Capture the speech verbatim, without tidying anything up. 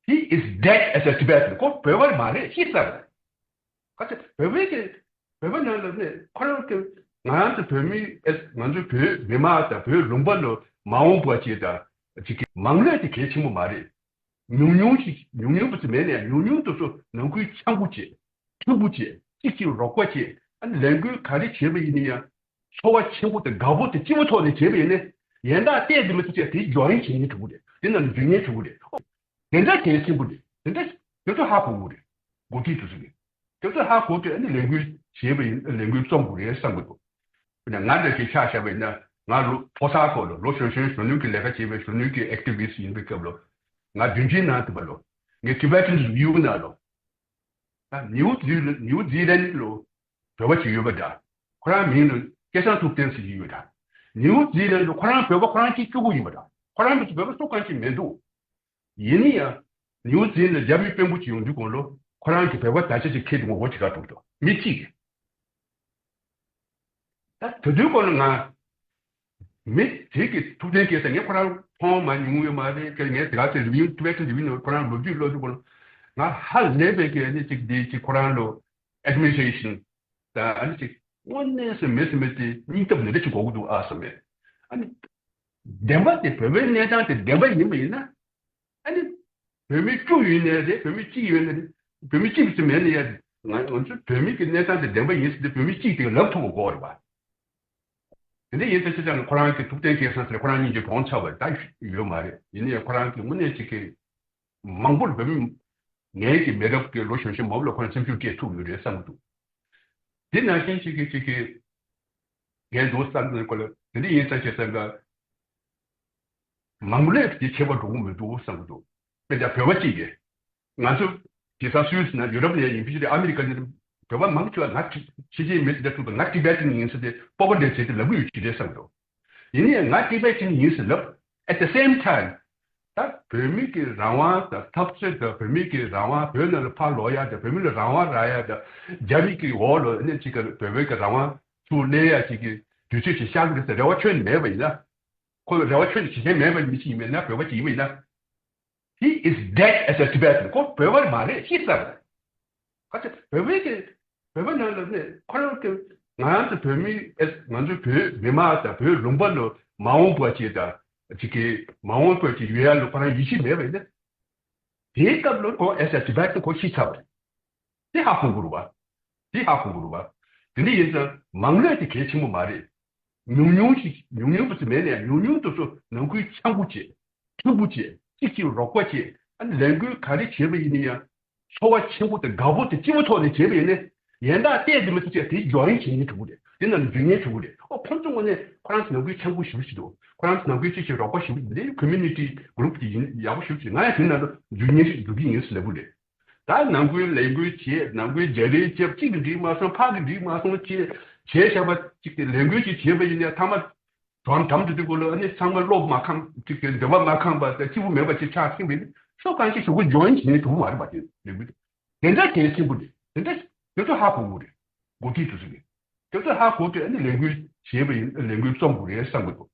He is dead as a Tibetan. ཁོ་བོད་པ་མ་རེད། ཤི་ཚར་རེད། ཁ་ཆེ་བོད་པའི་གི་བོད་པ་ནང་ལ་ནས་ཁོ་རང་གི་ང་རང་ཚོ་བོད་མི་ཨེ་ང་ཚོ་བོད་མི་མང་དང་བོད་ལུང་པ་ལ་མ་འོངས་པ་ཅིག་དང་ཅིག་གི་མང་ལས་དེ་གལ་ཆེན་པོ་མ་རེད། ཉུང་ཉུང་ཞིག་ཉུང་ཉུང་དུ་མེད་ནས་ཉུང་ཉུང་དུ་སུ་ནང་ཁུལ་ཆང་བུ་བྱེད། ཕྲུ་གུ་བྱེད། གཅིག་གཅིག་རོགས་པ་བྱེད། ཨ་ནི་ལས་འགུལ་ག་རེ་བྱེད་པ་ཡིན་ན་ཡང་ཚོར་བ་ཆེན་པོ་དང་དགའ་པོ་དང་སྐྱིད་པོ་ཐོག་ནས་བྱེད་པ་ཡིན་ན་ཡན་ལག་གཏད་དེ་མི་ཐུབ་ཚེ་དེ་འཇོན་ཡིན་བྱེད་ཉན་ཐུབ་ཀྱི་རེད། དེ་ནང་འཇོན་ཉན་ཐུབ་ཀྱི་རེད། དེ་འདྲ་གལ་ཆེན་པོ་རེད། དེ་འདྲ་དེ་ཚོ་ཧ་གོ་དགོས་རེད། འགོ་ཁྲིད་དེ་ཚོ་གིས་དེ་ཚོ་ཧ་གོ་དུས་ཨ་ནི་ལས་འགུལ་བྱེད་པ་ཡིན། ལས་འགུལ་རྩོམ་དགོས་རེད་བསམ་གྱི་འདུག་ང་འདྲ་ཞིག་ཆ་བཞག་པ་ཡིན་ན་ང་ལོ་ཕོ་གསར་སྐོར་ལ་ལོ་གཞོན་གཞོན་གཞོན་ནུ་གི་ལས་ཀ་བྱེད་པའི་གཞོན་ནུ་གི་ཨེག་ཊི་བི་སི་ཡིན་པའི་སྐབས་ལ་ང་བདུན་ཅུའི་ནང་དུ་བ་ལོ་ངས་Tibetan Review ནང་ལོ། ད་ནིའུ་ཛི་ལན་ནིའུ་ཛི་ལན་ལོ་བོད་པ་ཅིག་ཡོད་པ་འདྲ། ཁོ་རང་མིང་ལ་སྐལ་བཟང་ཐུབ་བསྟན་ཟེར་གྱི་ཡོད་འདྲ། ནིའུ་ཛི་ལན་ལོ་ཁོ་རང་བོད་པ་ཁོ་རང་གཅིག་གཅིག་པུ་ཡིན་པ་འདྲ། ཁོ་རང་མི་ཚོ་བོད་པ་སུ་གང་ཅིག་མི་འདུག་ཡིན་ན་ཡང་ནིའུ་ཛི་ལན་ལ་རྒྱ་མི་དཔོན་པོ་ཅིག་ཡོང་དུས་གོང་ལོ་ཁོ་རང་གི་བོད་པ་ད་ཆ་ཅིག་ཁྱེད་ཀྱི་ངོ་བོ་ཅིག་ག་འགྲོ་འདུག་མི་གཅིག་གིས། ད་དེ་དུས་སྐོར་ལ་ང་མི་དེ་གི་ཐུབ་བསྟན་སྐལ་བཟང་ངས་ཁོ་རང་མཐོང་མ་མྱོང་ཡོད་མ་རེད། ངས་དེ་ག་ཚོད་རི་བིའུ་ཐུབ་བསྟན་རི་བིའུ་ནང་ཁོ་རང་ལོ་རྒྱུས་ཀློག་དུས་སྐོར་ལ་ང་ཧ་ལས་པའི་གི་ཨ་ནི་ཅིག་དེ་ཅིག་ཁོ་རང་ལོ་ཨེཌ་མི་ནི་སི་ཊྲེ་ཤན་ད་ཨ་ནི་ཅིག་དངོས་གནས་སུ་མི་སུ་མི་དེ་སྙིང་སྟོབས་འདི་འདྲ་ཅིག་དགོས་ཀྱི་འདུག་ཨ་བསམ་མེད། ཨ་ནི་བདེན་པ་དེ་བོད་པའི་གནས་སྟངས་དེ་བདེན་པ་ཡིན་པ་ཡིན་ན། ཨ་ནི། བོད་མི་བཅུ་ཡོད་ནའི་རེད། བོད་མི་གཅིག་ཡོད་ནའི་རེད། བོད་མི་གཅིག་ཙམ་མེད་ནའི་ཡང་ང་ང་ཚོ་བོད་མི་གི་གནས་སྟངས་དེ་བདེན་པ་ཡིན་ཟེར་ཏེ་བོད་མི་གཅིག་དེ་ལབ་ཐུབ་པ་དགོས་རེད་པ། དེ་འདྲ་ཡིན་ཙང་ཁྱེད་ཅག་ལ་ཁོ་རང་གི་ཐུབ་བསྟན་སྐལ་བཟང་ཟེར་ཁོ་རང་གཉིས་ཀྱི་གྲོངས་ཚར་བ་ད་ཡོད་མ་རེད། ཡིན་ནའི་ཁོ་རང་གི་དངོས་གནས་ཅིག་གི་མང་པོར་བོད་མི་ངའི་གི་མི་རབས་ཀྱི་ལོ་གཞོན་གཞོན་མང་པོ་ལ་ཁོ་རང་སེམས་ཤུགས་སྐྱེད་ཐུབ་ཡོད་རེད་བསམ་གྱི་འདུག་དེ་ནང་བཞིན་ཅིག་གི་ཅིག་གི་ངས་འདུག་བསམ་ནས་ཁོ་ལ་དེ་འདྲ་ཡིན་ཙང་ཁྱེད་ཚང་ག་མང་ལས་དེ་ཁྱད་པར་འགྲོ་གི་མི་འདུག་བསམ་གྱི་འདུག་དཔེ་ཆ་བོད་པ་གཅིག་གིས་ང་ཚོ་དེང་སང་སུད་སི་ན་ཡུ་རོབ་ནས་ཡིན་ཕྱིན་ཨ་མི་རི་ཀ་ནས་བོད་པ་མང་ཆེ་བ་ང་ཕྱི་ཕྱི་རྒྱལ་མི་དེ་འདྲ་ཐུག་པ་ང་ཊི་བེ་ཊན་ཡིན་ཟེར་ཏེ་པོ་ག་འདྲ་བྱས་ཏེ་ལབ་གི་ཡོད་ཅི་རེད་བསམ་གྱི་འདུག་ཡིན་ནའི་ང་ཊི་བེ་ཊན་ཡིན་ཟེར་ལབ། At the same time ད་བོད་མི་གི་རང་དབང་དང་འཐབ་རྩོད་དང་བོད་མི་གི་རང་དབང་བོད་ནང་ལ་ཕར་ལོག་ཡ་དང་བོད་མི་ལ་རང་དབང་རག་ཡ་དང་རྒྱ་མི་གི་འོག་ལ་ནས་ཅིག་གི་བོད་པའི་གི་རང་དབང་ཚུར་ལེན་ཡ་ཅིག་གི་དུས་ཚོད་ཅིག་ཤར་གི་རེད་ཟེར་རེ་བ་ཁྱོན་ནས་མེད་པ་ཡིན་ན། ཁོ་རེ་བ་ཁྱོན་ནས་བྱེད་མཁན་མེད་པ་མི་ཞིག་ཡིན་པ་ཡིན་ན། བོད་པ་ཅིག་ཡིན་པ་ཡིན་ན། He is dead as a Tibetan. ཁོ་བོད་པ་མ་རེད། ཤི་ཚར་རེད། ཁ་ཆེ་བོད་པའི་གི་བོད་པ་ནང་ལ་ནས་ཁོ་རང་གི་ང་རང་ཚོ་བོད་མི་ཨེ་ང་ཚོ་བོད་མི་མང་དང་བོད་ལུང་པ་ལ་མ་འོངས་པ་ཅིག་དང་ཅིག་གི་མ་འོངས་པ་ཅིག་ཡོད་ཡ་ལ་ཁོ་རང་ཡིད་ཆེས་མེད་པ་ཡིན་ན། དེའི་སྐབས་ལ་ཁོ་as a Tibetan ཁོ་ཤི་ཚར་བ་རེད། དེ་ཧ་གོ་དགོས་རེད་བ། དེ་ཧ་གོ་དགོས་རེད་བ། དེ་འདྲ་ཡིན་ཙང་མང་ལས་དེ་གལ་ཆེན་པོ་མ་རེད། ཉུང་ཉུང་ཞིག་ཉུང་ཉུང་དུ་མེད་ནས་ཉུང་ཉུང་དུ་སུ་ནང་ཁུལ་འཆམ་པོ་བྱེད། མཐུན་པོ་བྱེད། གཅིག་གཅིག་རོགས་པ་བྱེད། ཨ་ནི་ལས་འགུལ་ག་རེ་བྱེད་པ་ཡིན་ན་ཡང་ཚོར་བ་ཆེན་པོ་དང་དགའ་པོ་དང་སྐྱིད་པོ་ཐོག་ནས་བྱེད་པ་ཡིན་ན་ཡན་ལག་གཏད་དེ་མི་ཐུབ་ཚེ་དེ་འཇོན་ཡིན་བྱེད་ཉན་ཐུབ་ཀྱི་རེད། དེ་ནང་ནས་འཇོན་ཉན་ཐུབ་ཀྱི་རེད། ཨོ་ཁོང་ཚོ་ངོས་ནས་ཁོ་རང་ཚོ་ནང་ཁུལ་འཆམ་པོ་ཞེ་པོ་ཞིག་འདུག་ཁོ་རང་ཚོ་ནང་ཁུལ་གཅིག་གཅིག་རོགས་པ་ཞེ་པོ་ཞིག་འདུག་དེ་ཀོ་མུ་ནི་ཊི་གུ་རུབ་དེ་ཡིན་ཡག་པོ་ཞེ་པོ་ཞིག་ང་ཡང་དེ་ནང་དུ་འཇོན་ཉན་ཞིག་འགྲོ་གི་ཡིན་ཟེར་ལབ་ཀྱི་རེད། ད་ནང་ཁུལ་ལས་འགུལ་བྱེད། ནང་ཁུལ་རྒྱ་རེ་རྒྱབ། གཅིག་གིས་འགྲིག་མ་སོང་། ཕར་གིས་འགྲིག་མ་སོང་། བྱེད་བྱས་བཞག་པ་གཅིག་གིས་ལས་འགུལ་གཅིག་བྱས་པ་ཡིན་ན་མཐའ་མ་དོན་དམ་དུ་དེ་གོ་ལ་ཨ་ནི་ཚང་མ་བློ་མ་ཁེངས། གཅིག་གིས་འདོད་པ་མ་ཁེངས་པ་དང་སྐྱིད་པོ་མེད་པ་ཅིག་ཆགས་ཐིང་བས་ནི་ཤོག་གང་ཞིག་ཞུ་གི་འཇོན་བྱེད་ཐུབ་མ་རེད་པ། དེ་ལས་འགུལ་དེ་འདྲ་གལ་ཆེན་པོ་རེད། དེ་འདྲ་དེ་ཚོ་ཧ་གོ་དགོས་རེད། འགོ་ཁྲིད་དེ་ཚོ་གིས་དེ་ཚོ་ཧ་གོ་དུས་ཨ་ནི་ལས་འགུལ་བྱས་པ་ཡིན། ལས་འགུལ་རྩོམ་དགོས་རེད་བསམ་གི་འདུག